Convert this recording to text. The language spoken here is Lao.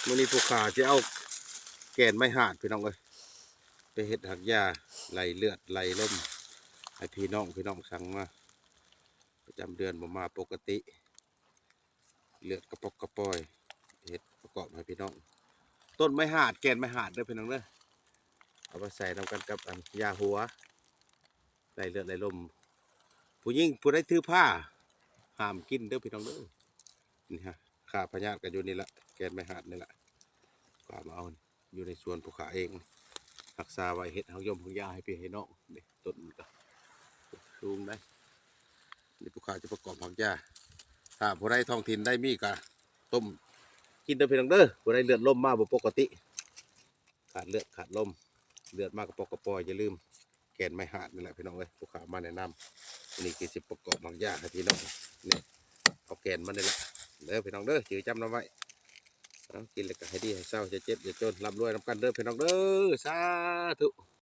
ມື້ນີ້ຜູ້ຂ້າຊິເອົາແກ່ນໄມ້ຫາດ ພີ່ນ້ອງເອີຍ ໄປເຮັດຮັກຢາໄລ່ເລືອດໄລ່ລົມໃຫ້ພີ່ນ້ອງ ພີ່ນ້ອງສັ່ງມາ ປະຈຳເດືອນບໍ່ມາປົກກະຕິ ເລືອດກະປອກກະປອຍ ເຮັດປະກອບໃຫ້ພີ່ນ້ອງ ຕົ້ນໄມ້ຫາດ ແກ່ນໄມ້ຫາດເດີພີ່ນ້ອງເດີ ເອົາມາໃສ່ນຳກັນກັບອັນຢາຫົວ ໄລ່ເລືອດໄລ່ລົມ ຜູ້ຍິງຜູ້ໃດຖືພາ ຫ້າມກິນເດີພີ່ນ້ອງເດີ ນີ້ຮະ ຂ້າພະຍາດກໍຢູ່ນີ້ລະ ແກ່ນໄມ້ຫາດນີ້ລະ ຂ້າມາເອົາ ຢູ່ໃນສວນພວກຂ້າເອງ ຮັກສາໄວ້ ເຮັດຮັກຢົມຮັກຢາໃຫ້ພີ່ໃຫ້ນ້ອງ ນີ້ຕົ້ນມັນກໍສູງໄດ໋ ນີ້ພວກຂ້າຈະປະກອບຮັກຢາ ຖ້າຜູ້ໃດທ້ອງຖິ່ນໃດມີກໍຕົ້ມກິນເດີພີ່ນ້ອງເດີ ຜູ້ໃດເລືອດລົມມາບໍ່ປົກກະຕິ ຂາດເລືອດຂາດລົມ ເລືອດມາກະປອກກະປອຍ ຢ່າລືມ ແກ່ນໄມ້ຫາດນີ້ແຫຼະພີ່ນ້ອງເອີຍ ພວກຂ້າມາແນະນຳ ນີ້ຄືຊິປະກອບມັກຢາໃຫ້ພີ່ນ້ອງ ນີ້ ເອົາແກ່ນມັນນີ້ແຫຼະເດີພີ່ນ້ອງເດີ ຈື່ຈຳນຳໄວ້ ເອົາກິນແລ້ວກໍໃຫ້ດີໃຫ້ເຊົາ ຢ່າເຈັບຢ່າຈົນ ລ່ຳລວຍນຳກັນເດີພີ່ນ້ອງເດີ ສາທຸ.